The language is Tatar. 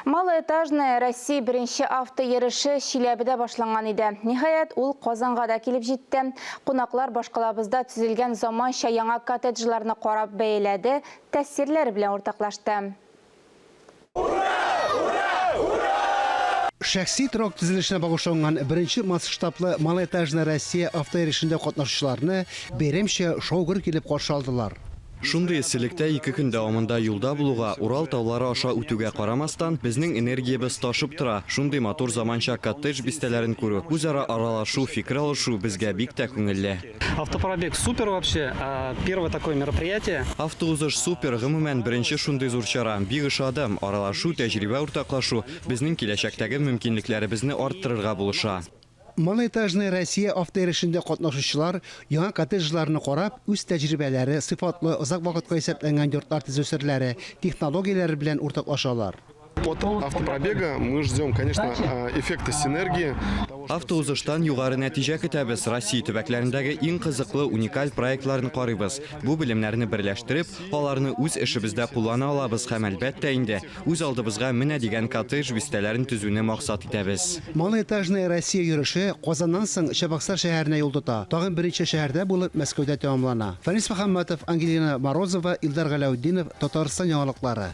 Малоэтажная Россия беренче автойөреше Чиләбедә башланган иде. Ниһаять, ул Казанга да килеп җитте. Кунаклар башкалабызда төзелгән заманча яңа коттеджларны карап бәяләде, тәэсирләре белән уртаклашты. Шәхси торак төзелешенә багышланган беренче масштаблы Малоэтажная Россия автойөрешендә катнашучыларны бәйрәмчә шау-гөр килеп каршы алдылар. Шундый эсселектә ике көн дәвамында юлда булуга, Урал таулары аша үтүгә карамастан, безнең энергиябез ташып тора. Шундый матур заманча коттедж бистәләрен күрү, үзара аралашу, фикер алышу безгә бик тә күңелле. Автопробег супер вообще, первое такое мероприятие. Автоузыш супер, гомумән, беренче шундый зур чара. Бик ошады. Аралашу, тәҗрибә уртаклашу безнең киләчәктәге мөмкинлекләребезне арттырырга булыша. Малоэтажная Россия автойөрешендә катнашучылар яңа коттеджларны карап, үз тәҗрибәләре, сыйфатлы, озак вакытка исәпләнгән йортлар төзү серләре, технологияләре белән уртаклашалар. От автопробега мы ждем, конечно, эффекта синергии. Автоузыштан югары нәтиҗә көтәбез, Россия төбәкләрендәге иң кызыклы, уникаль проектларны карыйбыз. Бу белемнәрне берләштереп, аларны үз эшебездә куллана алабыз һәм, әлбәттә инде, Үз алдыбызга менә дигән коттедж бистәләрен төзүне максат итәбез. Малоэтажная Россия йөреше Казаннан соң Чабаксар шәһәренә юл тота, тагын берничә шәһәрдә булып, Мәскәүдә тәмамлана. Фәнис Мөхәммәтов, Ангелина Морозова, Илдар Галәүтдинов, Татарстан яңалыклары.